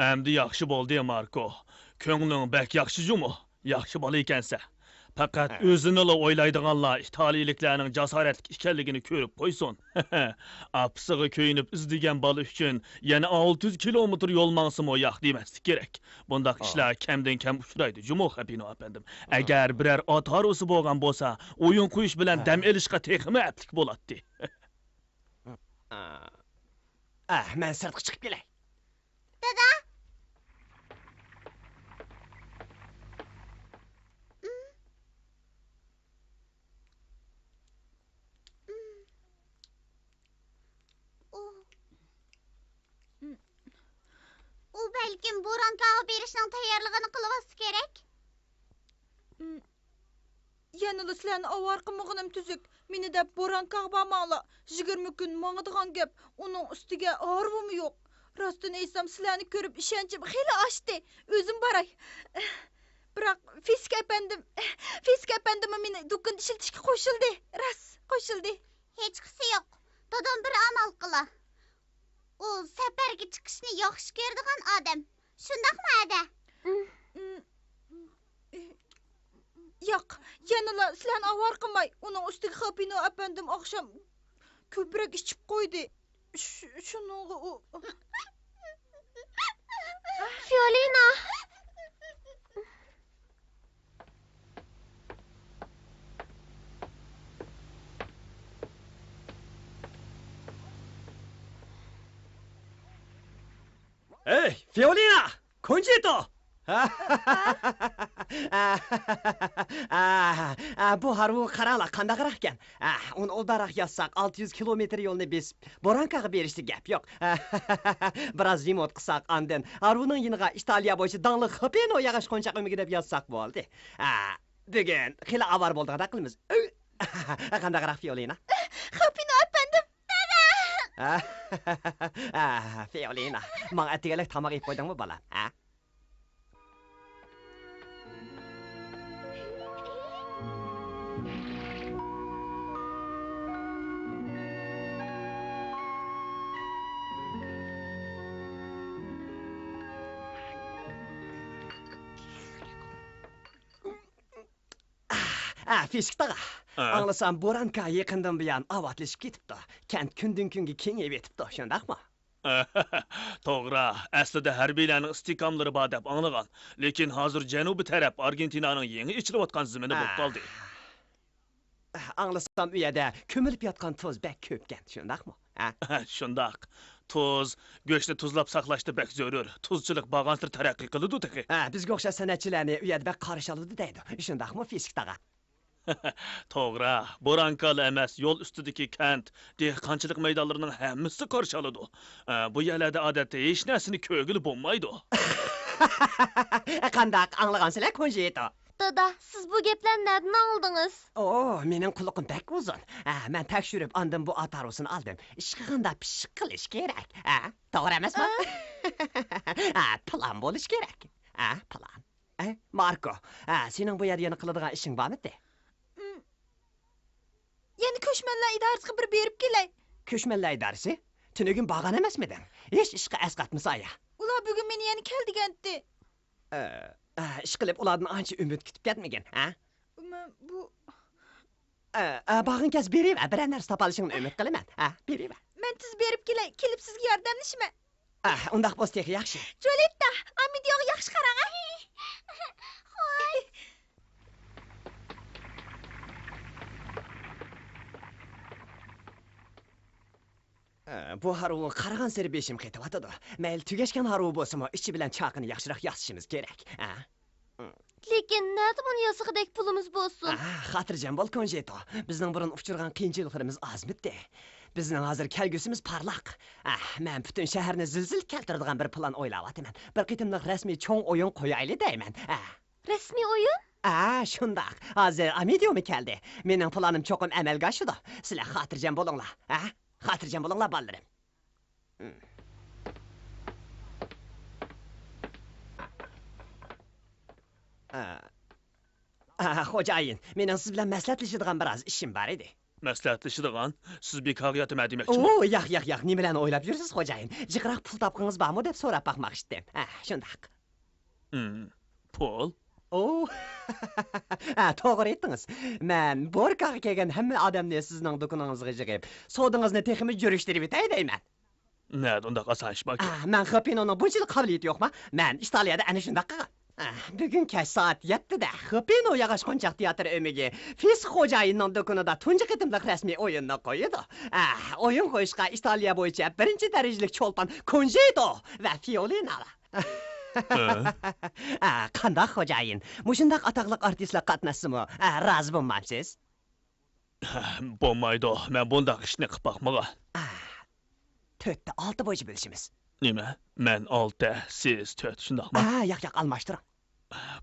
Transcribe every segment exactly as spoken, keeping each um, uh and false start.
ئەمدى ياخشى بولدى، ماركو. كۆڭلۈڭ بەك ياخشى جۇمۇ. ياخشى بالا ئىكەنسەن. پەقەت ھە. ئۆزىنىلا ئويلايدىغانلار ئىتالىيىلىكلەرنىڭ جاسارەتلىك ئىكەنلىكىنى كۆرۈپ قويسۇن. ئاپىسىغا كۆيۈنۈپ ئىزدىگەن بالا ئۈچۈن يەنە ئالتە يۈز كىلومېتىر يول ماڭسىمۇ ياق دېمەسلىك كېرەك. بۇنداق ئا. ئىشلار كەمدىن كەم ئۇچرايدۇ جۇمۇ، خەپىنو ئەپەندىم. ئا. ئەگەر بىرەر ئات ھارۋىسى بولغان بولسا، ئويۇن قويۇش بىلەن ھە. دەم ئېلىشقا تېخىمۇ ئەپلىك بولاتتى. ئا. ئا، مەن سىرتقا چىقىپ كېلەي. دادا! ئۇ، ئۇ بەلكىم بورانكاغا بېرىشنىڭ تەييارلىقىنى قىلىۋاتسا كېرەك. يەنىلا سىلەرنى ئاۋارە قىلمىغىنىم تۈزۈك. مېنى دەپ بورانكاغا بارماڭلار. يىگىرمە كۈن ماڭىدىغان گەپ. ئۇنىڭ ئۈستىگە ھارۋىمۇ يوق. راستىنى ئېيتسام، سىلەرنى كۆرۈپ ئىشەنچىم خېلى ئاشتى. ئۆزۈم باراي. بىراق فىسك ئەپەندىم، فىسك ئەپەندىممۇ مېنى دۇكىنىدا ئىشلىتىشكە قوشۇلدى. راست، قوشۇلدى. ھېچقىسى يوق. دادام بىر ئامال قىلا. ئۇ سەپەرگە چىقىشنى ياخشى كۆرىدىغان ئادەم. شۇنداقمۇ، ھەدە؟ ياق، يەنىلا سىلەرنى ئاۋارە قىلماي. ئۇنىڭ ئۈستىگە خاپىنو ئەپەندىم ئاخشام كۆپرەك ئىچىپ قويدى. شۇ-، شۇنىڭغا ئۇ. فىئولىنا! ھەي، فىئولىنا! كونچىتو! بۇ ھارۋىغا قاراڭلار، قانداقراق ئىكەن. ئۇنى ئوبدانراق ياسىساق، ئالتە يۈز كىلومېتىر يولنى بېسىپ، بورانكاغا بېرىشتە گەپ يوق. بىراز رېمونت قىلساق، ئاندىن ھارۋىنىڭ يېنىغا ئىتالىيە بويىچە داڭلىق خاپىنو ياغاچ قونچاق ئۆمىكى دەپ يازساق بولدى. بۈگۈن خېلى ئاۋارە بولىدىغاندەك قىلىمىز. قانداقراق، فىئولىنا؟ خاپىنو ئەپەندىم! دادا! فىئولىنا، ماڭا ئەتىگەنلىك تاماق ئېلىپ قويدۇڭمۇ، بالام؟ ھە؟ ئە، فىسك تاغا. ئە؟ ئاڭلىسام، بورانكا يېقىندىن بۇيان ئاۋاتلىشىپ كېتىپتۇ. كەنت كۈندىن-كۈنگە كېڭىيىۋېتىپتۇ، شۇنداقمۇ؟ توغرا، ئەسلىدە ھەربىيلەرنىڭ ئىستىھكاملىرى بار دەپ ئاڭلىغان، لېكىن ھازىر جەنۇبىي تەرەپ ئارگېنتىنانىڭ يېڭى ئېچىلىۋاتقان زېمىنى بولۇپ قالدى. ئاڭلىسام، ئۇ يەردە كۆمۈلۈپ ياتقان تۇز بەك كۆپكەن، شۇنداقمۇ؟ ھە؟ شۇنداق. تۇز، گۆشنى تۇزلاپ ساقلاشتا بەك زۆرۈر. تۇزچىلىق بارغانسېرى تەرەققىي قىلىدۇ تېخى. ھە، بىزگە ئوخشاش سەنئەتچىلەرنى ئۇ يەردە بەك قارشى ئالىدۇ دەيدۇ. شۇنداقمۇ، فىسىك تاغا؟ توغرا، بورانكالا ئەمەس، يول ئۈستىدىكى كەنت، دېھقانچىلىق مەيدانلىرىنىڭ ھەممىسى قارشى ئالىدۇ. ئە، بۇ يەرلەردە ئادەتتە ھېچ نەرسىنى كۆرگىلى بولمايدۇ. قانداق، ئاڭلىغانسىلەر، كونژىتو؟ دادا، سىز بۇ گەپلەرنى نەدىن ئاڭلىدىڭىز؟ ئو، مېنىڭ قۇلىقىم بەك ئۇزۇن. ھە، مەن تەكشۈرۈپ، ئاندىن بۇ ئات ھارۋىسىنى ئالدىم. ئىشقىغاندا پىششىق قىلىش كېرەك. ھە، توغرا ئەمەسمۇ؟ ھە، پىلان بولۇش كېرەك. ھە، پىلان. ئە، ماركو، ھە، سېنىڭ بۇ يەردە يەنە قىلىدىغان ئىشىڭ بارمىدى؟ ئىم، يەنە كۆچمەنلەر ئىدارىسىغا بىر بېرىپ كېلەي. كۆچمەنلەر ئىدارىسى؟ تۈنۈگۈن بارغان ئەمەسمىدىڭ؟ ھېچ ئىشقا ئەسقاتمىسا يا. ئۇلار بۈگۈن مېنى يەنە كەل دېگەنتى. ئە، ئە، ئىشقىلىپ ئۇلاردىن ئانچە ئۈمىد كۈتۈپ كەتمىگىن، ھە؟ مەن بۇ ئە، ئە، بارغىن كەلسە بېرىۋەر، بىرەر نەرسە تاپالىشىڭنى ئۈمىد قىلىمەن. ھە، بېرىۋەر. مەن تېز بېرىپ كېلەي، كېلىپ سىزگە ياردەملىشىمەن. ئە، ئۇنداق بولسا تېخى ياخشى. جۇلىتتا، ئامىدىيوغا ياخشى قاراڭ، ھە؟ خوش. ئە، بۇ ھارۋىغا قارىغانسېرى بېشىم قېتىۋاتىدۇ. مەيلى، تۈگەشكەن ھارۋا بولسىمۇ، ئىچى بىلەن چاقىنى ياخشىراق ياسىشىمىز كېرەك. ھە؟ لېكىن نەدە بۇنى ياسىغۇدەك پۇلىمىز بولسۇن؟ ئاھ، خاتىرجەم بول، كونژىتو. بىزنىڭ بۇرۇن ئۇچرىغان قىيىنچىلىقلىرىمىز ئازمىدى. بىزنىڭ ھازىر كەلگۈسىمىز پارلاق. ئاھ، مەن پۈتۈن شەھەرنى زىلزىلە كەلتۈرىدىغان بىر پىلان ئويلاۋاتىمەن. بىر قېتىملىق رەسمىي چوڭ ئويۇن قويايلى دەيمەن. ئاھ. رەسمىي ئويۇن؟ ئاھ، شۇنداق. ھازىر ئامىدىيومۇ كەلدى. مېنىڭ پىلانىم چوقۇم ئەمەلگە ئاشىدۇ. سىلەر خاتىرجەم بولۇڭلار. ئاھ، خاتىرجەم بولۇڭلار، بالىلىرىم. ئا، ئا، خوجايىن، مېنىڭ سىز بىلەن مەسلىھەتلىشىدىغان بىر ئاز ئىشىم بار ئىدى. مەسلىھەتلىشىدىغان؟ سىز بىكارغا ياتىمەن دېمەكچىمۇ؟ ئو، ياق، ياق، ياق، نېمىلەرنى ئويلاپ يۈرسىز، خوجايىن؟ جىقراق پۇل تاپقىڭىز بارمۇ دەپ سوراپ باقماقچىدىم. ھە، شۇنداق. ھىم، پۇل؟ ئو، ھە، توغرا ئېيتتىڭىز. مەن بوركاغا كەلگەن ھەممە ئادەمنى سىزنىڭ دۇكىنىڭىزغا يىغىپ، سودىڭىزنى تېخىمۇ يۈرۈشتۈرۈۋېتەي دەيمەن. نەدە ئۇنداق ئاسان ئىش باركەن؟ ئا، مەن خېپىنونىڭ بۇنچىلىك قابىلىيىتى يوقما؟ مەن ئىتالىيەدە ئەنە شۇنداق قىلغان. ئا، بۈگۈن كەچ سائەت يەتتىدە خېپىنو ياغاچ قونچاق تىياتىر ئۆمىكى فىس خوجايىننىڭ دۇكىنىدا تۇنجى قېتىملىق رەسمىي ئويۇننى قويىدۇ. ئا، ئويۇن قويۇشقا ئىتالىيە بويىچە بىرىنچى دەرىجىلىك چولپان كونجىتو ۋە فىئولىنالار. ھە؟ ئا، قانداق خوجايىن؟ مۇشۇنداق ئاتاقلىق ئارتىسلار قاتناشسىمۇ، ئا، رازى بولمامسىز؟ بولمايدۇ، مەن بۇنداق ئىشنى قىلىپ باقمىغان. ئا، تۆتتە ئالتە بويىچە بۆلۈشىمىز. نېمە؟ مەن ئالتە، سىز تۆت، شۇنداقمۇ؟ ئا، ياق، ياق، ئالماشتۇرۇڭ.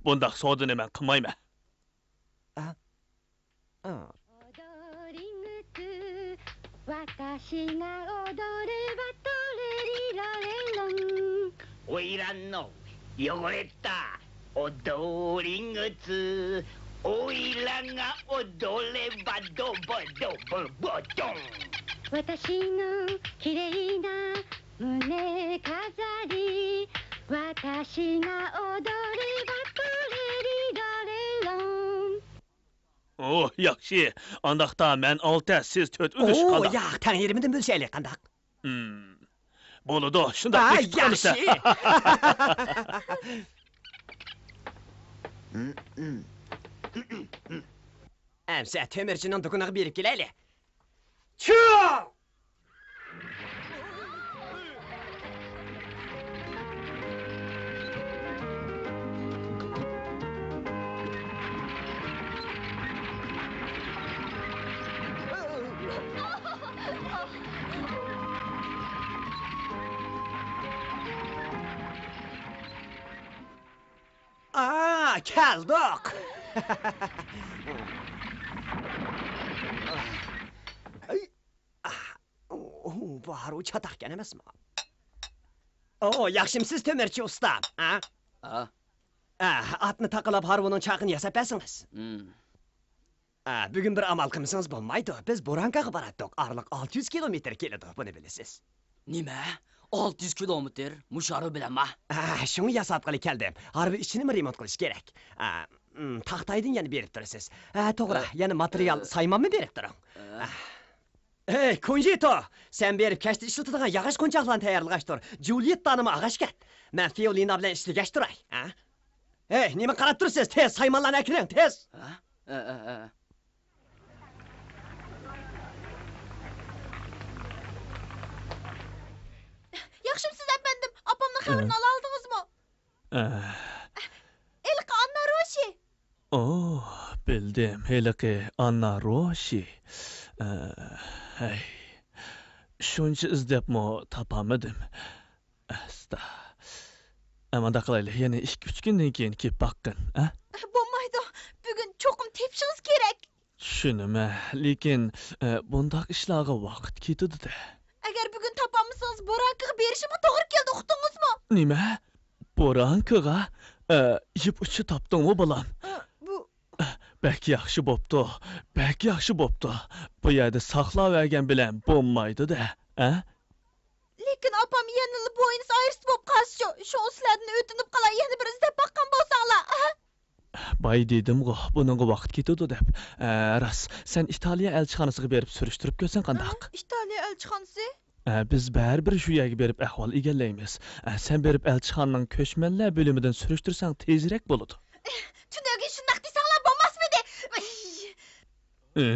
بۇنداق سودىنى مەن قىلمايمەن. ئا، ئا. おいらの ئۇھ، ياخشى. ئانداقتا مەن ئالتە، سىز تۆت ئۈلۈش، قانداق؟ ياق، تەڭ يېرىمىدىن بۆلۈشەيلى، قانداق؟ ھىم. بولىدۇ، شۇنداق، ھە، بېكىتىپ قالىسەن. ياخشى. ئەمسە تۆمۈرچىنىڭ دۇكىنىغا بېرىپ كېلەيلى. چۇ! ئا، كەلدۇق! ئاھ، ئۇ، بۇ ھارۋا چاتاقكەن ئەمەسمۇ؟ ئو، ياخشىمسىز تۆمۈرچى ئۇستا؟ ھە؟ ھە؟ ئە، ئاتنى تاقىلاپ ھارۋىنىڭ چاقىنى ياساپ بەرسىڭىز. ھىم. ئە، بۈگۈن بىر ئامال قىلمىسىڭىز بولمايدۇ. بىز بورانكاغا باراتتۇق. ئارىلىق ئالتە يۈز كىلومېتىر كېلىدۇ، بۇنى بىلىسىز. نېمە؟ ئالتە يۈز كىلومېتىر؟ مۇشۇ ھارۋا بىلەنما؟ ئە، شۇڭا ياساتقىلى كەلدىم. ھارۋا ئىچىنىمۇ رېمونت قىلىش كېرەك. ئە، ئىم، تاختايدىن يەنە بېرىپ تۇرىسىز. ھە، توغرا، ئە، يەنە ماتېرىيال، ئە، سايمانمۇ بېرىپ تۇرۇڭ. ئە. ئە. ھەي، كونجىتو! سەن بېرىپ كەچتە ئىشلىتىدىغان ياغاچ قونچاقلارنى تەييارلىغاچ تۇر. جۇليېتتانىمۇ ئالغاچ كەت. مەن فىئولىنا بىلەن ئىشلىگەچ تۇراي. ھە؟ ھەي، نېمە قاراپ تۇرىسىز؟ تېز سايمانلارنى ئەكىرىڭ، تېز! ھە؟ ئە، ئە، ئە. ياخشىمسىز، ئەپەندىم؟ ئاپامنىڭ خەۋىرىنى ئالالىدىڭىزمۇ؟ ئە. ھېلىقى ئاننا روشى. ئوھ، بىلدىم، ھېلىقى ئاننا روشى. ئە، ھەي. شۇنچە ئىزدەپمۇ تاپالمىدىم. ئەستا. ئە، مۇنداق قىلايلى، يەنە ئىككى-ئۈچ كۈندىن كېيىن كېلىپ باققىن، ئە؟ بولمايدۇ، بۈگۈن چوقۇم تېپىشىڭىز كېرەك. چۈشىنىمەن، لېكىن، ئە، بۇنداق ئىشلارغا ۋاقىت كېتىدۇ-دە. ئەگەر بۈگۈن تاپالمىسىڭىز، بورانكىغا بېرىشىمغا توغرا كېلىدۇ، ئۇقتىڭىزمۇ؟ نېمە؟ بورانكىغا؟ ئە، يىپ ئۇچى تاپتىڭمۇ، بالام؟ ئە، بۇ بەك ياخشى بوپتۇ، بەك ياخشى بوپتۇ. بۇ يەردە ساقلاۋەرگەن بىلەن بولمايدۇ-دە، ئە؟ لېكىن ئاپام يەنىلا بوينس ئايرىس بولۇپ قالسىچۇ؟ شۇڭا سىلەردىن ئۆتۈنۈپ قالاي، يەنە بىر ئىزدەپ باققان بولساڭلار، ھە؟ باي دېدىمغۇ، بۇنىڭغا ۋاقىت كېتىدۇ دەپ. ئە، راست، سەن ئىتالىيە ئەلچىخانىسىغا بېرىپ سۈرۈشتۈرۈپ كۆرسەڭ قانداق؟ ھە؟ ئىتالىيە ئەلچىخانىسى؟ ئە، بىز بەرىبىر شۇ يەرگە بېرىپ ئەھۋال ئىگىلەيمىز. ئە، سەن بېرىپ ئەلچىخانىنىڭ كۆچمەنلەر بۆلۈمىدىن سۈرۈشتۈرسەڭ تېزرەك بولىدۇ. تۈنۈگۈن شۇنداق دېسەڭلار بولماسمىدى؟ ئى؟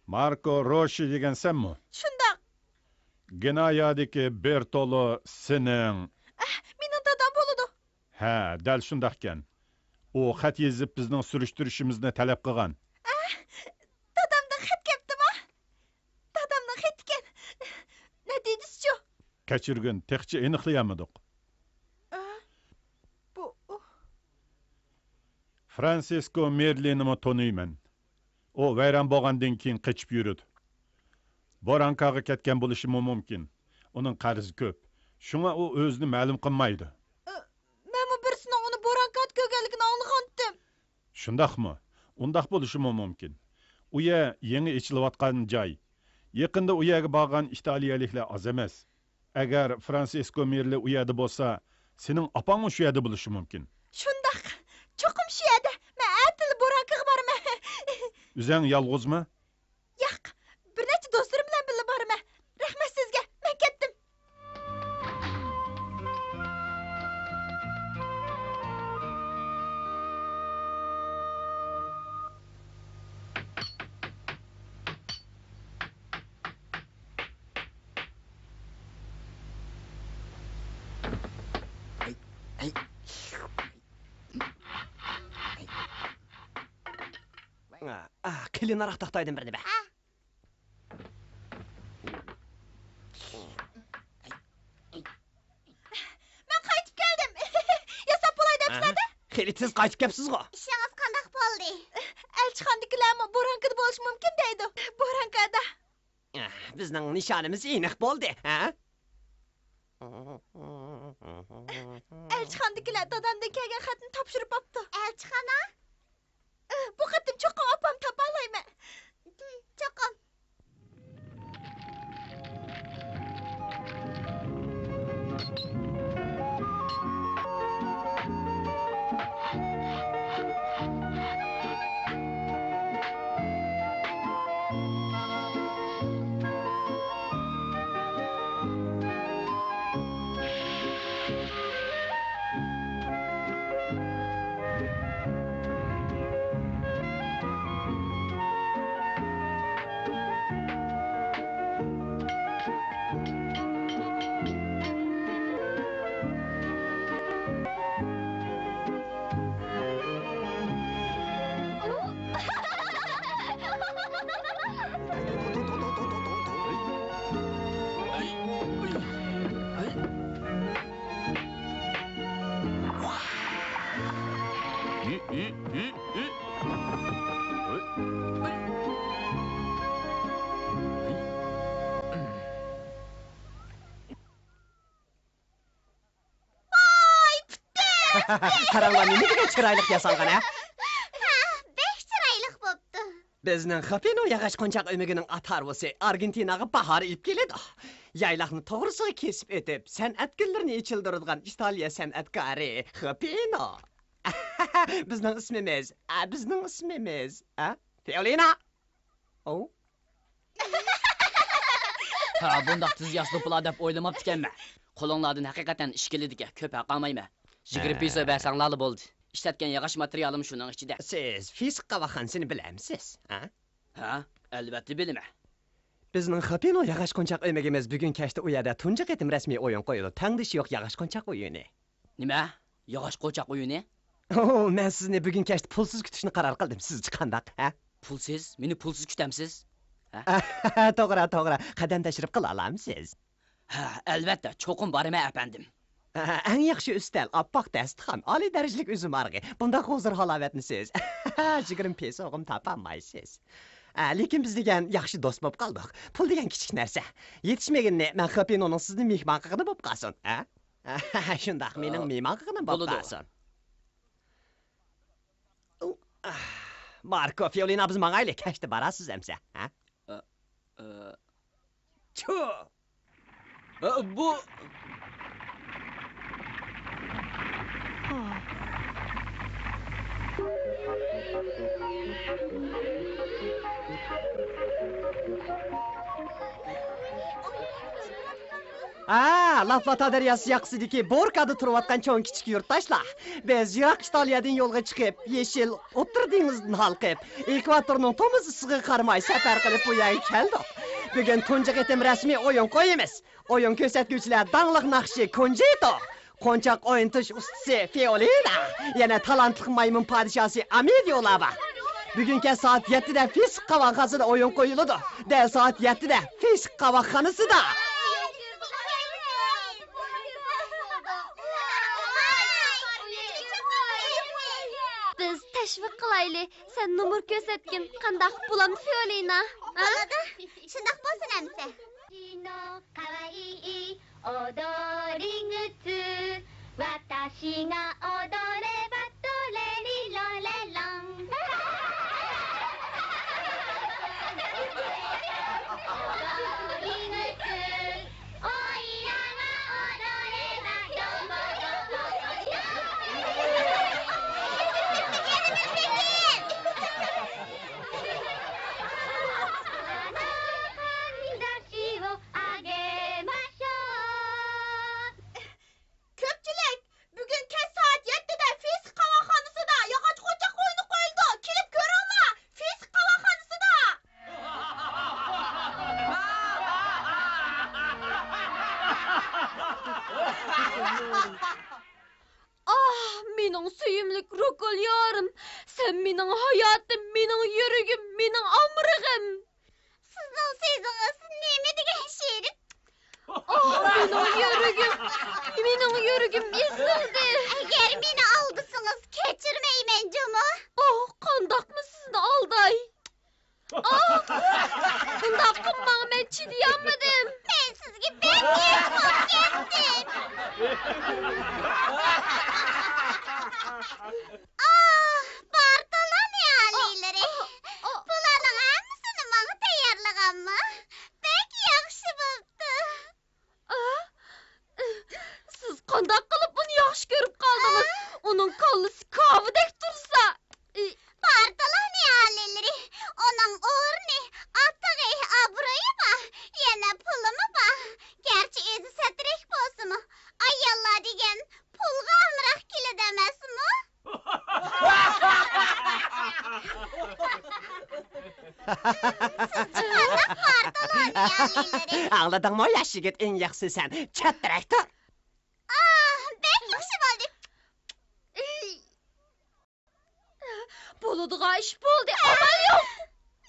ماركو روشى دېگەن سەنمۇ؟ شۇنداق. گېنايادىكى بېرتولو سېنىڭ؟ ئەھ، مېنىڭ دادام بولىدۇ. ھە، دەل شۇنداقكەن. ئۇ خەت يېزىپ، بىزنىڭ سۈرۈشتۈرۈشىمىزنى تەلەپ قىلغان. ئەھ، دادامدىن خەت كەپتىما؟ دادامنىڭ خېتىكەن. نەتىجىسىچۇ؟ كەچۈرگىن، تېخىچە ئېنىقلىيالمىدۇق. ئەھ، بۇ، ئۇ. فرانسىسكو مېرلىنىمۇ تونۇيمەن. ئۇ ۋەيران بولغاندىن كېيىن قېچىپ يۈرىدۇ. بورانكاغا كەتكەن بولۇشىمۇ مۇمكىن. ئۇنىڭ قەرزى كۆپ. شۇڭا ئۇ ئۆزىنى مەلۇم قىلمايدۇ. ئە، مەنمۇ بىرسىنىڭ ئۇنى بورانكادا كۆرگەنلىكىنى ئاڭلىغانتىم. شۇنداقمۇ؟ ئۇنداق بولۇشىمۇ مۇمكىن. ئۇ يەر يېڭى ئېچىلىۋاتقان جاي. يېقىندا ئۇ يەرگە بارغان ئىتالىيەلىكلەر ئاز ئەمەس. ئەگەر فرانسىسكو مېرلى ئۇ يەردە بولسا، سېنىڭ ئاپاڭمۇ شۇ يەردە بولۇشى مۇمكىن. شۇنداق. چوقۇم شۇ يەردە. مەن ئەتىلا بورانكىغا بارىمەن. ئۆزەڭ يالغۇزمۇ؟ ياق، بىر نەچچە دوستلىرىم بىلەن بىللە بارىمەن. رەھمەت سىزگە، مەن كەتتىم. ئا، قېلىنراق تاختايدىن بىرنى بەر. ھە. مەن قايتىپ كەلدىم. ياساپ بولاي دەپسىلەر-دە. خېلى تېز قايتىپ كەپسىزغۇ. ئىشىڭىز قانداق بولدى؟ ئەلچىخانىدىكىلەرمۇ بورانكىدا بولۇشى مۇمكىن دەيدۇ. بورانكادا. بىزنىڭ نىشانىمىز ئېنىق بولدى، ھە؟ ئەلچىخانىدىكىلەر دادامدىن كەلگەن خەتنى تاپشۇرۇپ ئاپتۇ. ئەلچىخانا؟ بۇ قېتىم چوقۇم ئاپام تاپالايمەن. چوقۇم. ۋاي، پۈتتى! قاراڭلار، نېمە دېگەن چىرايلىق ياسالغان، ھە؟ ھە، بەك چىرايلىق بوپتۇ. بىزنىڭ خېپىنو ياغاچ قونچاق ئۆمۈكىنىڭ ئات ھارۋىسى ئارگېنتىناغا باھار ئېلىپ كېلىدۇ. يايلاقنى توغرىسىغا كېسىپ ئۆتۈپ، سەنئەت گۈللىرىنى ئېچىلدۇرىدىغان ئىتالىيە سەنئەتكارى خېپىنو. بىزنىڭ ئىسمىمىز، ئە، بىزنىڭ ئىسمىمىز، ئە، فىئولىنا. ئوۋ. ھە، بۇنداق تېز ياش دوپپىلار دەپ ئويلىماپتىكەنمەن. قولۇڭلاردىن ھەقىقەتەن ئىش كېلىدىكەن، كۆپ ھەق ئالمايمەن. يىگىرمە پىسو بەرسەڭلارلا بولدى. ئىشلەتكەن ياغاچ ماتېرىيالىم شۇنىڭ ئىچىدە. سىز فىزىك قاۋاقخانىسىنى بىلەمسىز، ھە؟ ھە، ئەلۋەتتە بىلىمەن. بىزنىڭ خېپىنو ياغاچ قونچاق ئۆمىكىمىز بۈگۈن كەچتە ئۇ يەردە تۇنجى قېتىم رەسمىي ئويۇن قويىدۇ. تەڭدىشى يوق ياغاچ قونچاق ئويۇنى. نېمە؟ ياغاچ قونچاق ئويۇنى؟ ئوو، مەن سىزنى بۈگۈن كەچتە پۇلسىز كۈتۈشنى قارار قىلدىم. سىزچە قانداق، ھە؟ پۇلسىز؟ مېنى پۇلسىز كۈتەمسىز؟ ھە؟ توغرا، توغرا. قەدەم تەشرىپ قىلالامسىز؟ ھە، ئەلۋەتتە، چوقۇم بارىمەن، ئەپەندىم. ئەڭ ياخشى ئۈستەل، ئاپئاق دەستىخان، ئالىي دەرىجىلىك ئۈزۈم ئارىغى. بۇنداق ھۇزۇر-ھالاۋەتنى سىز يىگىرمە پىسوغىمۇ تاپالمايسىز. ئە، لېكىن بىز دېگەن ياخشى دوست بولۇپ قالدۇق. پۇل دېگەن كىچىك نەرسە. يېتىشمىگىنىنى مەن خېپىنونىڭ سىزنى مېھمان قىلغىنى بولۇپ قالسۇن، ھە؟ شۇنداق، مېنىڭ ئا، مېھمان قىلغىنىم بولۇپ بولىدۇ. قالسۇن. ئۇ، ئاھ، ماركو، فىئولىنا، بىز ماڭايلى، كەچتە بارارسىز ئەمسە، ھە؟ ئە، ئە. چۇ! ئە، بۇ. ھە، لافلاتا دەرياسى ياقىسىدىكى بوركادا تۇرۇۋاتقان چوڭ-كىچىك يۇرتداشلار، بىز يىراق ئىتالىيەدىن يولغا چىقىپ، يېشىل ئوتتۇرا دېڭىزدىن ھالقىپ، ئېكۋاتورنىڭ تومۇز ئىسسىقىغا قارىماي سەپەر قىلىپ بۇ يەرگە كەلدۇق. بۈگۈن تۇنجى قېتىم رەسمىي ئويۇن قويىمىز. ئويۇن كۆرسەتكۈچىلەر داڭلىق ناخشىچى كونجىتو، قونچاق ئوينىتىش ئۇستىسى فىئولىنا، يەنە تالانتلىق مايمۇن پادىشاھسى ئامېلىيولار بار. بۈگۈن كەچ سائەت يەتتىدە فىزىك قاۋاقخانىسىدا ئويۇن قويۇلىدۇ. دەل سائەت يەتتىدە فىزىك قاۋاقخانىسىدا. بىز تەشۋىق قىلايلى. سەن نومۇر كۆرسەتكىن. قانداق، بولامدۇ، فىئولىنا؟ ھە؟ بولىدۇ. شۇنداق بولسۇن ئەمسە. 「私が踊ればトレリロレロン」「おいらが踊ればどもどもども」 كۆپچىلىك، بۈگۈن كەچ سائەت يەتتىدە فىزىك قاۋاقخانىسىدا ياغاچ قونچاق ئويۇنى قويۇلىدۇ. كېلىپ كۆرۈڭلار، فىزىك قاۋاقخانىسىدا! ئاھ، مېنىڭ سۆيۈملۈك روكوليورىم! سەن مېنىڭ ھاياتىم، مېنىڭ يۈرىكىم، مېنىڭ ئامرىقىم! سىزنىڭ سۆزىڭىز نېمە دېگەن شېرىن! ئاھ، مېنىڭ يۈرىكىم، مېنىڭ يۈرىكىم ئېزىلدى! ئەگەر مېنى ئالدىسىڭىز، كەچۈرمەيمەن جۇمۇ! ئاھ، قانداقمۇ سىزنى ئالداي؟ ئاھ! بۇنداق قىلماڭ، مەن چىدىيالمىدىم. مەن سىزگە بەك يېقىن بولۇپ كەتتىم. ئاھ، بارتولونى ئالىيلىرى. بۇلارنىڭ ھەممىسىنى ماڭا تەييارلىغانمۇ؟ بەك ياخشى بوپتۇ. ئا؟ سىز قانداق قىلىپ ئۇنى ياخشى كۆرۈپ قالدىڭىز؟ ئۇنىڭ كاللىسى كاۋىدەك تۇرسا. بارتولونى ئالىيلىرى، ئۇنىڭ ئورنى، ئاتىقى، ئابرۇيى بار، يەنە پۇلىمۇ بار. گەرچە ئۆزى سەترەك بولسىمۇ، ئاياللار دېگەن پۇلغا ئامراق كېلىدۇ ئەمەسمۇ؟ سىز چىققاندا بارتولونى ئالىيلىرى. ئاڭلىدىڭمۇ، ياش يىگىت، ئەڭ ياخشىسى سەن چەترەك تۇر. ئاھ، بەك ياخشى بولدى. بولىدىغان ئىش بولدى، ئامال يوق.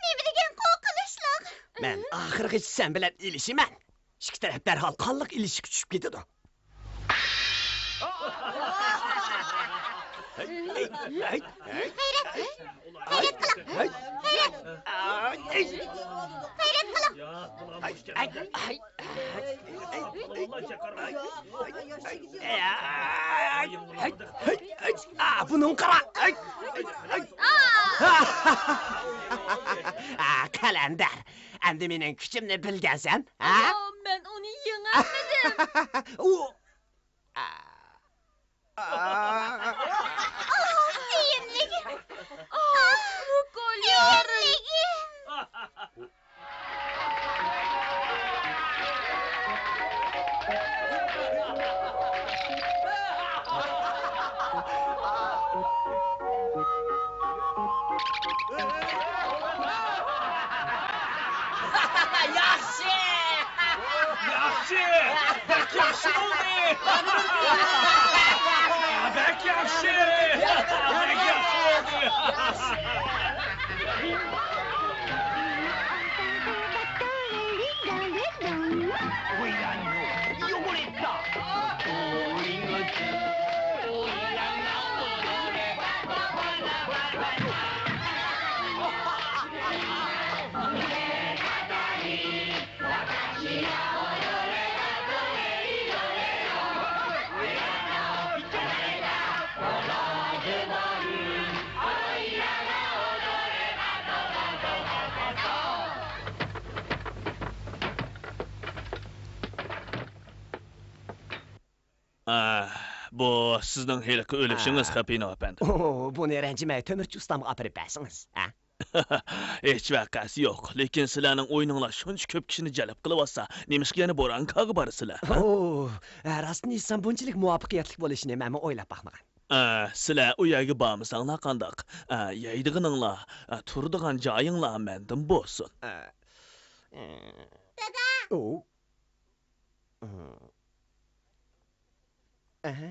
نېمە دېگەن قورقۇنچلۇق! مەن ئاخىرغىچە سەن بىلەن ئېلىشىمەن. ئىككى تەرەپ دەرھال قانلىق ئېلىشىشكە چۈشۈپ كېتىدۇ. غەيرەت! غەيرەت قىلىڭ! غەيرەت! غەيرەت قىلىڭ! ئا، بۇنىڭ قارا! ئا، قەلەندەر، ئەمدى مېنىڭ كۈچۈمنى بىلگەنسەن، ھە؟ ئاھ، مەن ئۇنى يېڭەلمىدىم. ئۇ، ئا. ئاھ، ياخشى! ياخشى! بەك ياخشى بولدى! بەك ياخشى! بەك ياخشى بولدى! ئە، بۇ سىزنىڭ ھېلىقى ئۈلۈشىڭىز، ھە. خېپىنو ئەپەندى. ئوو، بۇنى رەنجىمەي تۆمۈرچى ئۇستامغا ئاپىرىپ بەرسىڭىز، ھە؟ ھېچ ۋەقەسى يوق، لېكىن سىلەرنىڭ ئويۇنۇڭلار شۇنچە كۆپ كىشىنى جەلپ قىلىۋاتسا، نېمىشقا يەنە بورانكاغا بارىسىلەر، ھە؟ ئوو، ھە، راستىنى ئېيتسام، بۇنچىلىك مۇۋەپپەقىيەتلىك بولۇشىنى مەنمۇ ئويلاپ باقمىغان. ئە، سىلەر ئۇ يەرگە بارمىساڭلار قانداق؟ ئە، يەيدىغىنىڭلار، ئە، تۇرىدىغان جايىڭلار مەندىن بولسۇن. ئە، ئە. دادا! ئوو. ئەھە.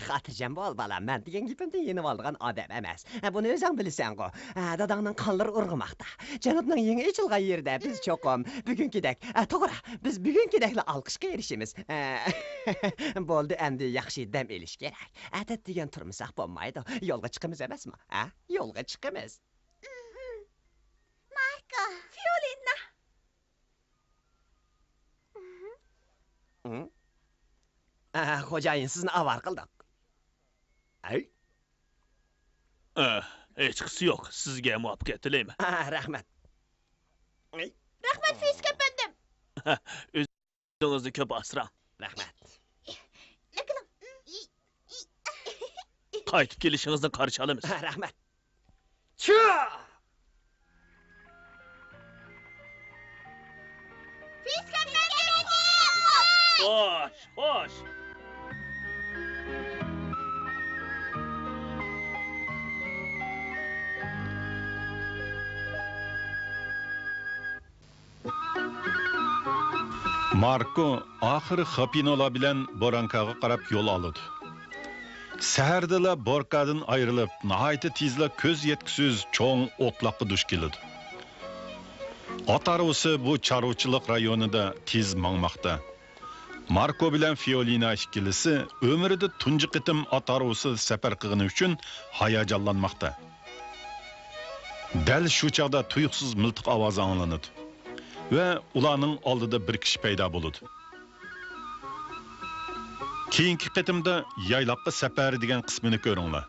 خاتىرجەم بول، بالام، مەن دېگەن گېپىمدىن يېنىۋالىدىغان ئادەم ئەمەس. بۇنى ئۆزۈڭ بىلىسەنغۇ. داداڭنىڭ قانلىرى ئۇرغۇماقتا. جەنۇبنىڭ يېڭى ئېچىلغان يېرىدە بىز چوقۇم بۈگۈنكىدەك، توغرا، بىز بۈگۈنكىدەكلا ئالقىشقا ئېرىشىمىز. بولدى، ئەمدى ياخشى دەم ئېلىش كېرەك. ئەتەت دېگەن تۇرمىساق بولمايدۇ. يولغا چىقىمىز ئەمەسمۇ؟ ھە؟ يولغا چىقىمىز. ماركو! فىئولىنا! ھىم؟ ئە، خوجايىن، سىزنى ئاۋارە قىلدۇق. ئەي؟ ئە، ھېچقىسى يوق، سىزگە مۇۋەپپەقىيەت تىلەيمەن. ئە، رەھمەت. ئەي. رەھمەت، فىسك ئەپەندىم. ئۆزىڭىزنى كۆپ ئاسراڭ. رەھمەت. قايتىپ كېلىشىڭىزنى قارشى ئالىمىز. رەھمەت. چۇ! خوش، خوش. ماركو ئاخىرى خاپىنولا بىلەن بورانكاغا قاراپ يول ئالىدۇ. سەھەردىلا بوركادىن ئايرىلىپ، ناھايىتى تېزلا كۆز يەتكۈسىز چوڭ ئوتلاققا دۇچ كېلىدۇ. ئات ھارۋىسى بۇ چارۋىچىلىق رايونىدا تېز ماڭماقتا. ماركو بىلەن فىئولىنا ئىككىلىسى ئۆمرىدە تۇنجى قېتىم ئات ھارۋىسىدا سەپەر قىلغىنى ئۈچۈن ھاياجانلانماقتا. دەل شۇ چاغدا تۇيۇقسىز مىلتىق ئاۋازى ئاڭلىنىدۇ ۋە ئۇلارنىڭ ئالدىدا بىر كىشى پەيدا بولىدۇ. كېيىنكى قېتىمدا يايلاققا سەپەر دېگەن قىسمىنى كۆرۈڭلار.